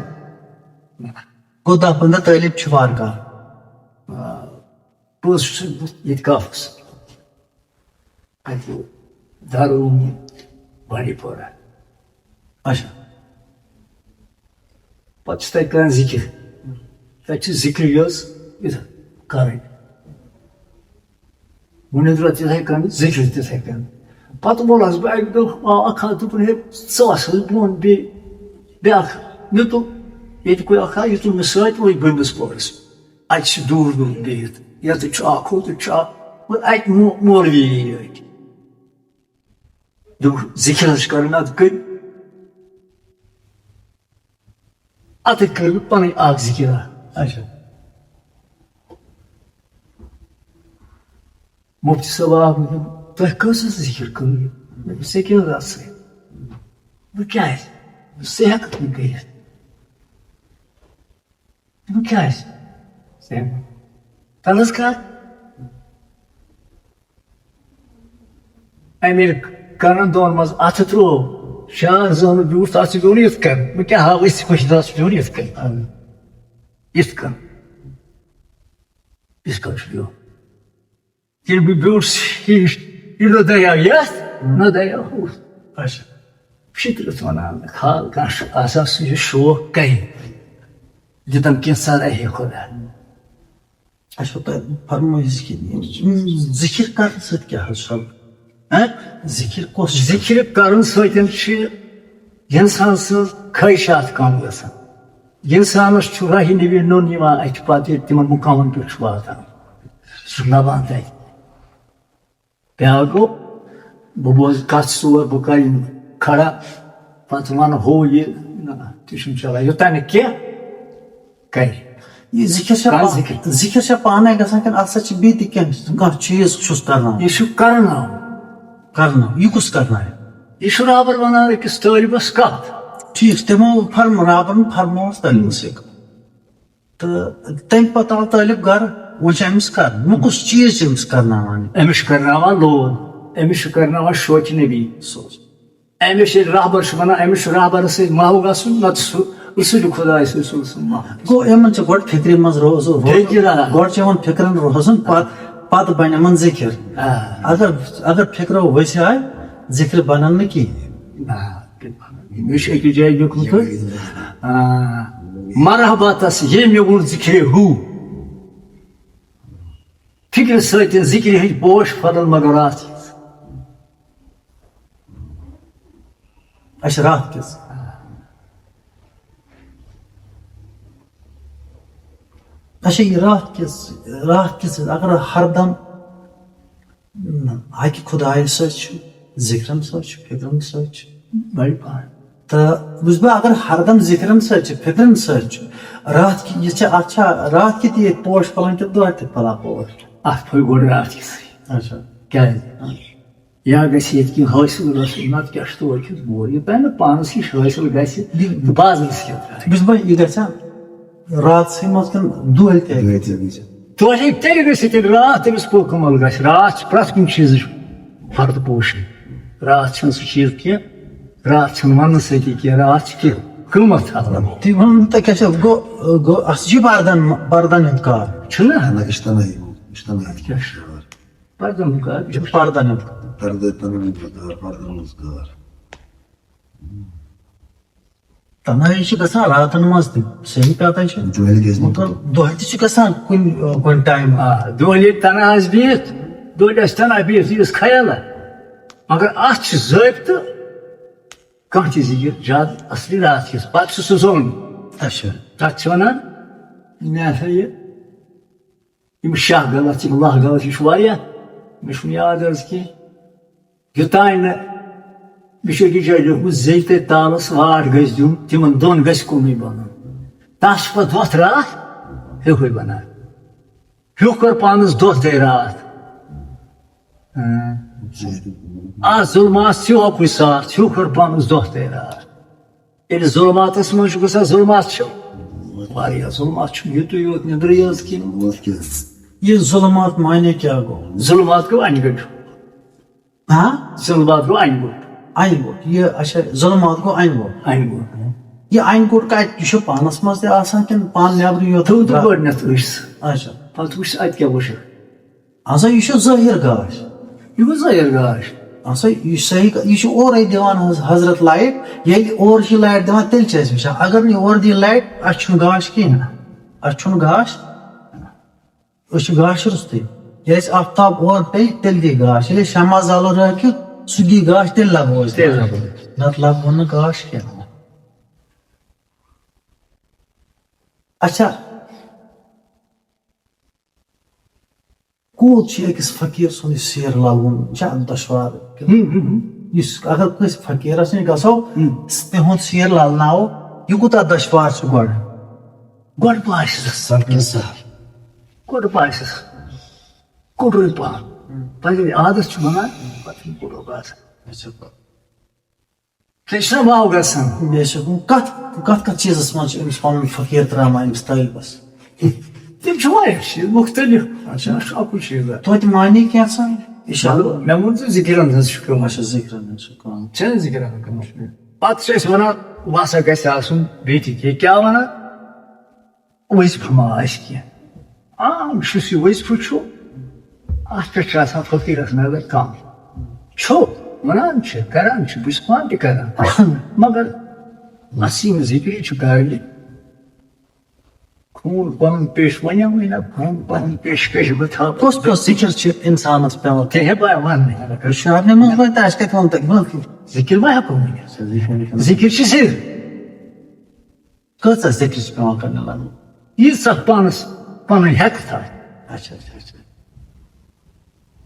گوٚو دَہ پنٛداہ طٲلب چھِ وارٕ کارٕ۔ آ، بہٕ اوسُس ییٚتہِ کافَس۔ اَتہِ دارالعلوم بانڈی پورہ۔ اچھا۔ پَتہٕ چھِ تَتہِ کَران ذِکِر۔ تَتہِ چھِ ذِکرِ یٲژ یِتھ کَرٕنۍ۔ مُنیٖر رٲتۍ تِتھَے کٔنۍ، ذِکِر تِتھَے کٔنۍ۔ پَتہٕ ووٚنہَس بہٕ اَکہِ دۄہ، آ، اَکھ ہَتھ، دوٚپُن، "ہے، ژٕ وَس حظ بۄن بیٚیہِ بیٛاکھ نیُتُل، ییٚتہِ کُے اَکھ ہا، یُتُل مےٚ سۭتۍ وۄنۍ بٔمِس پورَس۔ اَتہِ چھِ دوٗر دوٗر بِہِتھ، یَتَتھ چھُ اَکھ ہُہ، تَتہِ چھُ اَکھ۔" وۄنۍ اَتہِ مو-، مولوی یی أتۍ۔ دوٚپُکھ، "ذِکِر حظ چھِ کَرٕنۍ اَتھ کٔرِتھ۔" اَتھٕ کٔر مےٚ پَنٕنۍ اَکھ ذِکِرا۔ اچھا۔ مُفتی صٲب آو، مےٚ دوٚپ، "تۄہہِ کٔژ حظ ذِکِر کٔرٕو؟" مےٚ دوٚپ، "ژےٚ کیٛاہ حظ آسہٕ؟ بہٕ کیٛازِ؟ ژٕ ہٮ۪کَکھ نہٕ کٔرِتھ۔" دوٚپُن، "کیٛازِ؟" ژےٚ تَلہٕ حظ کَر۔ اَمہِ ییٚلہِ کَنَن دۄن منٛز اَتھٕ ترٛوو، شان زٲنُن بیوٗٹھ تَتھ چھُ بیوٚن یِتھ کٔنۍ۔ بہٕ کیٛاہ ہاوٕ أسۍ کٲشِر، تَتھ چھُ بیوٚن یِتھ کٔنۍ۔ یِتھ کٔنۍ۔ یِتھ کٔنۍ چھُ بیوٚن۔ ییٚلہِ بہٕ بیوٗٹھ، یہِ نہ دَریاو یَتھ، نہ دَریاو ہُتھ۔ اچھا۔ فطرت وَنان، خال کانٛہہ چھُ آسان، سُہ یہِ شوق کَرِ، دِتَن کینٛژھا رَہے خۄدا۔ اچھا، تۄہہِ فرمٲیِو ذِکِر، ذِکِر کَرنہٕ سۭتۍ کیٛاہ حظ چھُ سَپدان؟ ہہ؟ ذِکِر کۄس چھِ؟ ذِکِر کَرُن سۭتۍ چھِ اِنسان سٕنٛز خٲہِشات کَم گژھان۔ اِنسانَس چھُ راہِ نبی نوٚن یِوان اَتھِ پَتہٕ، ییٚلہِ تِمَن مُقامَن پٮ۪ٹھ چھُ واتان، سُہ چھُ لَبان تَتہِ۔ بیٛاکھ گوٚو، بہٕ بوزٕ کَتھ ژور، بہٕ کَرٕ یِم کھڑا، پَتہٕ وَنہٕ ہُہ یہِ، نہ، نہ، تہِ چھُنہٕ چَلان، یوٚتام نہٕ کینٛہہ کَرِ۔ یہِ ذِکِر چھا کَر پا-، ذِکِر؟ ذِکِر چھا پانَے گژھان کِنہٕ اَتھ سۭتۍ چھِ بیٚیہِ تہِ کینٛہہ، کانٛہہ چیٖز چھُس کَرناوُن؟ یہِ چھُ کَرناوُن۔ کَرناوُن۔ یہِ کُس کَرناوِ؟ یہِ چھُ رابر وَنان أکِس طٲلبَس کَتھ۔ ٹھیٖک، تِمو فرم-، رابرن فرمووُس طٲلبَس سۭتۍ۔ تہٕ تَمہِ پَتہٕ آو طٲلب گَرٕ، وۄنۍ چھُ أمِس کَرُن۔ وۄنۍ کُس چیٖز چھُ أمِس کَرناوان؟ أمِس چھُ کَرناوان لول، أمِس چھُ کَرناوان شوقِ نبی۔ أمِس ییٚلہِ رہبر چھُ وَنان، أمِس چھُ رہبرَس سۭتۍ محو گژھُن، نَتہٕ چھُ رسول خۄداے صلی اللہ علیہ وسلم محو۔ گوٚو یِمَن چھِ گۄڈٕ فِکرِ منٛز روزُن، روزُن۔ فِکرِ، آ۔ گۄڈٕ چھِ یِوان فِکرَن روزُن، پَتہٕ، پَتہٕ بَنہِ یِمَن ذِکِر۔ آ۔ اگر، اگر فِکرو ؤسۍ آے، ذِکِر بَنَن نہٕ کِہیٖنۍ۔ آ، مےٚ چھُ أکِس جایہِ لیوٗکھمُت حظ۔ آ، مرحبا تس ییٚمۍ مےٚ ووٚن ذِکرِ ہُہ۔ فِکرِ سۭتۍ ذِکرِ ہٕنٛدۍ پوش پھۄلن مگر راتھ۔ اچھا، راتھ کِژھ؟ اچھا، یہِ راتھ کِژھ، راتھ کِژھ، اگر ہردم اَکہِ خۄدایہِ سۭتۍ چھُ، ذِکرَن سۭتۍ چھُ، فِکرَن سۭتۍ چھُ۔ بَڑِ پَہَن۔ تہٕ وٕچھ بہٕ، اگر ہردم ذِکرَن سۭتۍ چھُ، فِکرَن سۭتۍ چھُ، راتھ کہِ، یہِ چھا، اَتھ چھا راتھ کِتھ ییٚتہِ پوش پھۄلان کِنہٕ دۄہلہِ تہِ پھۄلان پوش؟ اَتھ پھٔلۍ گۄڈٕ راتھ کِژٕے۔ اچھا۔ کیٛازِ؟ یا گژھِ ییٚتہِ کینٛہہ حٲصِل گژھُن، نَتہٕ کیٛاہ چھُ توتہِ کھیوٚت بور؟ یوٚتام نہٕ پانَس نِش حٲصِل گژھِ، بازرَس کیٛاہ ترٛایہِ؟ بہٕ چھُس بہٕ یہِ گژھان راتسٕے منٛز کِنہٕ دۄہلہِ تہِ ہیٚکہِ؟ دۄہلہِ تہِ گژھِ۔ دۄہلہِ تیٚلہِ گژھِ، ییٚلہِ راتھ تٔمِس پُرکمل گژھِ۔ راتھ چھِ پرٛٮ۪تھ کُنہِ چیٖزٕچ پردٕ پوشی۔ راتھ چھُنہٕ سُہ چیٖز کینٛہہ، راتھ چھُنہٕ وننہٕ سۭتی کینٛہہ، راتھ چھِ کینٛہہ قۭمتھ تھاوان۔ تُہۍ ؤنِو، تۄہہِ کیٛاہ چھُ؟ گوٚو، گوٚو، اَصل چھُ پردن، پردن ہُنٛد کار۔ چھُنہ؟ نہ، یہِ چھُ تَنہٕ، یہِ چھُ تَنہٕ۔ اَتھ کیٛاہ چھُ؟ پردن ہُنٛد کار۔ یہِ چھُ پردن ہُنٛد۔ پردٕ، پردن ہُنٛد کار، پردن ہُنٛد کار۔ تنہٲیی چھِ گژھان راتن منٛز تہِ، صحیح کتھا چھِ۔ دۄہلہِ گژھِ نہٕ۔ مگر دۄہلہِ تہِ چھِ گژھان کُنہِ، کُنہِ ٹایمہٕ۔ آ، دۄہلہِ ییٚلہِ تنہا آسہِ بِہِتھ، دۄہلہِ آسہِ تنہا بِہِتھ، یہِ یُس خیال آسہِ۔ مگر اتھ چھِ ضٲبطہٕ، کانٛہہ تہِ ذِکِر زیادٕ اصلی راتھ کِس، پتہٕ چھُ سُہ زوٚن۔ اچھا۔ تتھ چھِ ونان، مےٚ ہسا یہِ یِم شاہ غلط، یِم لاہ غلط، یہِ چھُ واریاہ، مےٚ چھُنہٕ یاد حظ کینٛہہ۔ یوٚتانۍ نہٕ مےٚ چھُ أکِس جایہِ لیوٗکھمُت، زیٚوِ تہٕ تالَس واٹھ گژھِ دیُن، تِمَن دۄن گژھِ کُنُے بَنُن۔ تَس چھُ پَتہٕ دۄتھ راتھ ہیوٚکُے بَنان۔ ہیوٚکھ کٔر پانَس دۄہ تہٕ راتھ۔ اَتھ ظُلمَس چھُ اَکُے ساتھ، ہیوٚکھ کٔر پانَس دۄہ تہٕ راتھ۔ ییٚلہِ ظُلماتَس منٛز چھُ گژھان، ظُلمات چھُ واریاہ، ظُلمات چھُنہٕ یُتُے یوت نیٚنٛدرٕے یٲژ کینٛہہ۔ یہِ ظُلمات معنی کیٛاہ گوٚو؟ ظُلمات گوٚو اَنہِ گٔٹۍ۔ ہاں؟ ظُلمات گوٚو اَنہِ گوٚٹ۔ اَنہِ گوٚٹ۔ یہِ، اچھا، ظُلمات گوٚو اَنہِ گوٚٹ۔ اَنہِ گوٚٹ۔ یہِ اَنہِ گوٚٹ کَتہِ؟ یہِ چھُ پانَس منٛز تہِ آسان کِنہٕ پانہٕ نٮ۪برٕے یوت؟ تھوٚو تہٕ گۄڈٕنٮ۪تھ أچھ۔ اچھا۔ پَتہٕ وٕچھ اَتہِ کیٛاہ وٕچھَکھ۔ اَسا یہِ چھُ ظٲہِر گاش۔ یہِ گوٚو ظٲہِر گاش۔ اَسا یہِ چھُ صحیح، یہِ چھُ اورَے دِوان حظ حضرت لایِٹ۔ ییٚلہِ اورٕ چھِ لایِٹ دِوان، تیٚلہِ چھِ أسۍ وٕچھان۔ اگر نہٕ یورٕ دِیہِ لایِٹ، اَسہِ چھُنہٕ گاش کِہیٖنۍ۔ اَسہِ چھُنہٕ گاش۔ أسۍ چھِ گاش روٚستُے۔ ییٚلہِ اَسہِ آفتاب اورٕ پیٚیہِ، تیٚلہِ دی گاش۔ ییٚلہِ أسۍ شمع زالو رٲتھ کیُتھ، سُہ دی گاش، تیٚلہِ لَگو أسۍ تیٚلہِ گاش۔ لَگو۔ نَتہٕ لَگو نہٕ گاش کینٛہہ۔ اچھا، کوٗت چھُ أکِس فقیٖر سُنٛد یہِ سیر لَلوُن زیادٕ دۄشوار؟ ہُم، ہُم، ہُم۔ یُس اگر کٲنٛسہِ فقیٖرَس نِش گژھو، ہُم۔ تِہُنٛد سیر لَلناوو، یہِ کوٗتاہ دۄشوار چھُ گۄڈٕ؟ گۄڈٕ باسہِ سَلکِن سہل۔ گۄڈٕ باسہِ سُہ کوٚٹُے پَہَن۔ ہُم۔ پَتہٕ ییٚلہِ عادت چھُ بَنان، پَتہٕ چھُنہٕ کوٚٹُے باسان۔ اچھا۔ تیٚلہِ چھُنہ واو گژھان۔ بے شک۔ کتھ، کتھ، کتھ چیٖزس منٛز چھُ أمِس پنُن فقیٖر تراوان أمِس طٲلبس؟ تِم چھِ واریاہ چیٖز مُختٔلِف۔ اچھا۔ نہ چھُ اَکُے چیٖز اَتھ۔ توتہِ معنی کینٛژھا؟ یہِ چھا؟ مطلب، مےٚ ووٚن ژےٚ ذِکرَن ہٕنٛز چھِ کٲم۔ اچھا، ذِکرَن ہٕنٛز چھِ کٲم۔ چھَنہٕ ذِکرَن ہٕنٛز کٲم؟ پَتہٕ چھِ أسۍ وَنان، وَسا گژھِ آسُن بیٚیہِ تہِ کینٛہہ۔ کیٛاہ وَنان؟ وظیفہٕ ما آسہِ کینٛہہ؟ عام یُس یہِ وظیفہٕ چھُ، اَتھ پٮ۪ٹھ چھِ آسان فقیٖرَس نظر کَم۔ چھُ، وَنان چھِ، کَران چھِ، بہٕ چھُس پانہٕ تہِ کَران۔ مگر نسیٖم ذِکری چھُ کَرنہِ۔ خوٗن پَنُن پیش وَنیٛاوٕے نہ، خوٗن پَنُن پیشکش بہٕ تھاوٕ۔ کُس کُس ذِکر چھِ اِنسانَس پٮ۪وان؟ تہِ ہے بہٕ وَنہٕ۔ ہُشارنہِ منٛز وۄنۍ تہِ اَسہِ کَتہِ ووٚن تۄہہِ؟ ذِکر ما ہٮ۪کو ؤنِتھ؟ ذِکر چھِ صرف۔ کۭژاہ ذِکر چھِ پٮ۪وان کَرنہِ لَگُن؟ ییٖژاہ پانَس پَنٕنۍ ہٮ۪کتھ آسہِ۔ اچھا، اچھا، اچھا۔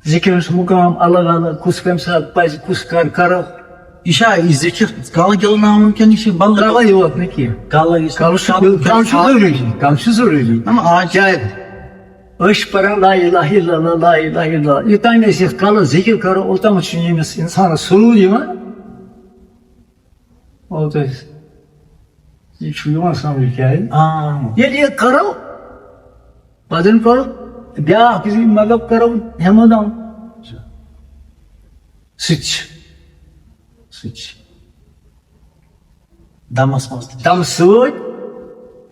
ذِکر ہُنٛد مُقام الگ الگ، کُس کَمہِ ساتہٕ پَزِ، کُس کَر کَرو۔ یہِ چھا یہِ ذِکر کَلہٕ گِلناوُن کِنہٕ یہِ چھِ بدل؟ کَلَے یوت نہٕ کینٛہہ۔ کَلَے یُس کَلہٕ چھُ، کَلہٕ، کَلہٕ چھُ ضروٗری، کَلہٕ چھُ ضروٗری۔ نہ، آز کیٛازِ؟ أسۍ چھِ پَران لا الہ الا اللہ، لا الہ الا اللہ۔ یوٚتام أسۍ یَتھ کَلَس ذِکر کَرو، اوٚتام چھُ ییٚمِس اِنسانَس سرور یِوان۔ او تُہۍ، یہِ چھُ یِوان سمجھ کیٛازِ؟ آ۔ ییٚلہِ یہِ کرو، پتہٕ کرو بیٛاکھ زِ مطلب کرو ہٮ۪مو دم۔ سُہ تہِ چھُ، سُہ تہِ چھُ۔ دمس منٛز تہِ۔ دمہٕ سۭتۍ،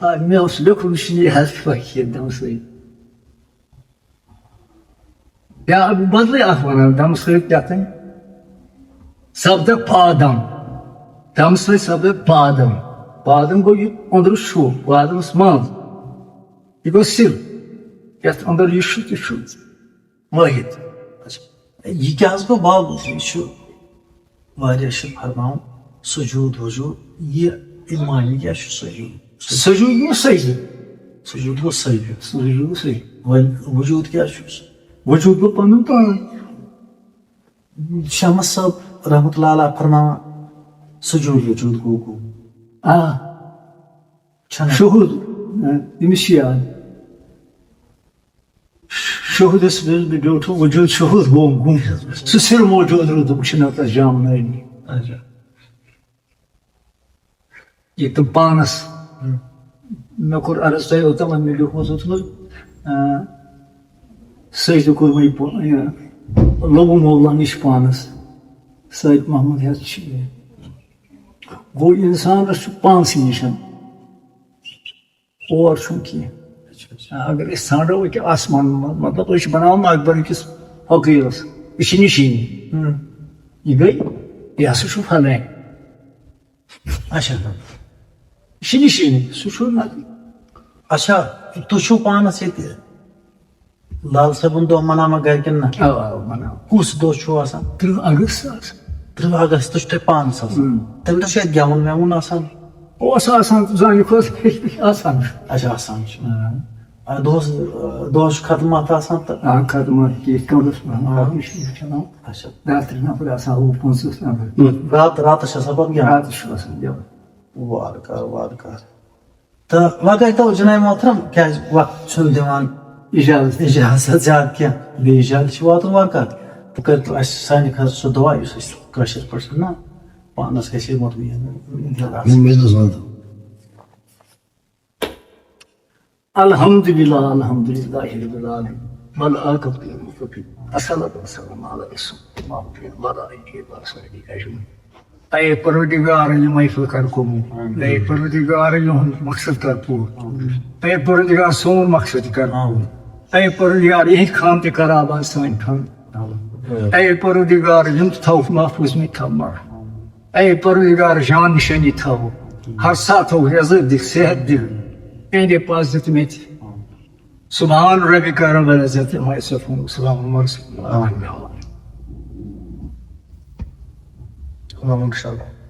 آ، مےٚ اوس لیوٚکھمُت، یہِ چھُنہٕ یہِ حظ فقیٖر دمہٕ سۭتۍ۔ بیٛاکھ بدلٕے اکھ وَنان، دمہٕ سۭتۍ کیٛاہ تام سپدٕ پادم۔ دمہٕ سۭتۍ سپدٕ پادم۔ پادم گوٚو یہِ أنٛدرٕ چھُ، پادمس منٛز۔ یہِ گوٚو سِر۔ یَتھ أنٛدر یہِ چھُ، تہِ چھُ وٲحد۔ اچھا، یہِ کیٛاہ حظ گوٚو باب؟ یہِ چھُ واریاہ چھِ فرماوان سجود وجود، یہِ، یہِ معنی کیٛاہ چھُ سجود؟ سجود گوٚو سجدٕ۔ سجود گوٚو صحیح۔ سُہ چھُ صحیح۔ وۄنۍ وجود کیٛاہ چھُس؟ وجود گوٚو پنُن پان۔ شمس صٲب رحمت اللہ علیہ فرماوان، سجود وجود گوٚو گوٚو۔ آ، چھَنہٕ شہود، أمِس چھِ یاد۔ شہودس منٛز بیوٗٹھ وجود، شہود گوٚو گُم۔ سُہ سِر موجود روٗدمُت چھُنہٕ تَس جام نٲنی۔ اچھا۔ یہِ تہٕ پانس، مےٚ کوٚر عرض تۄہہِ اوٚتام، وۄنۍ مےٚ لیوٗکھمُت اوتمُت، آ، سجدٕ کوٚر وۄنۍ پو-، یہِ، لوٚبُم مولا نِش پانس۔ سید محمد ہیٚتھ چھِ یہِ۔ گوٚو اِنسانس چھُ پانسٕے نِش۔ اور چھُنہٕ کینٛہہ۔ اگر أسۍ ژھانڈو أکہِ آسمان منٛز، مطلب، أسۍ چھِ بناوان اکبر أکِس فقیٖرس، یہِ چھِ نِشٲنی۔ یہِ گٔے، یہِ ہسا چھُ فلٲنۍ۔ اچھا۔ یہِ چھِ نِشٲنی، سُہ چھُ نہ۔ اچھا، تُہۍ چھِو پانس ییٚتہِ لال صٲبُن دۄہ مناوان گرِ کِنہٕ نہ؟ آ، آ، بناو۔ کُس دۄہ چھُو آسان؟ تٕرٛہ اگست آسان۔ تٕرٛہ اگست چھُ تۄہہِ پانس آسان۔ اۭں۔ تَمہِ دۄہ چھُ اَتہِ گٮ۪وُن وٮ۪وُن آسان؟ اوس آسان، زانہِ خۄش آسان۔ اچھا، آسان چھُ۔ آ، دۄہس، آ، دۄہس چھُ ختمات آسان تہٕ۔ آ، ختمات کینٛہہ کمرس منٛز، آ۔ آ، یہِ چھُ چلان۔ اچھا۔ دَہ تٕرٛہ نفر آسان، وُہ پٕنٛژٕہ نفر۔ رات، راتس چھِ آسان پتہٕ گٮ۪وُن؟ راتس چھُ آسان گٮ۪وُن۔ وارٕ کار، وارٕ کار۔ تہٕ وۄنۍ کٔرۍ تو جناب محترم، کیٛازِ وقت چھُنہٕ دِوان اجازت۔ اجازت زیادٕ کینٛہہ، بیٚیہِ اجازت چھِ واتُن وارٕ کار۔ تہٕ کٔرۍ تو اَسہِ سانہِ خٲطرٕ سُہ دعا، یُس اَسہِ کٲشِر پٲٹھۍ چھُ نہ پانس گژھِ ہے مطمئن۔ الحمد للہ، الحمد للہ رب العالمین، والعاقبۃ للمتقین، الصلاۃ والسلام علی رسول اللہ محمد وعلی آلہ وصحبہ اجمعین۔ اے پروردگار، یہِ محفل کر قبول۔ اے پروردگار، یِہُنٛد مقصد کر پوٗرٕ۔ اے پروردگار، سون مقصد تہِ کر پوٗرٕ۔ اے پروردگار، یِہِنٛدۍ خان تہِ کر آباد، سٲنۍ خان۔ اے پروردگار، یِم تہِ تھاوُکھ محفوظ، مےٚ تہِ تھاو محفوظ۔ اے پروردگار، جان نشٲنی تھاوُکھ، ہر ساتہٕ تھاوُکھ رزق دِکھ، صحت دِکھ، تِہنٛدِ پاس دِتھ مےٚ تہِ۔ سبحان ربک رب العزت عما یصفون، وسلام علی المرسلین۔ الحمد للہ۔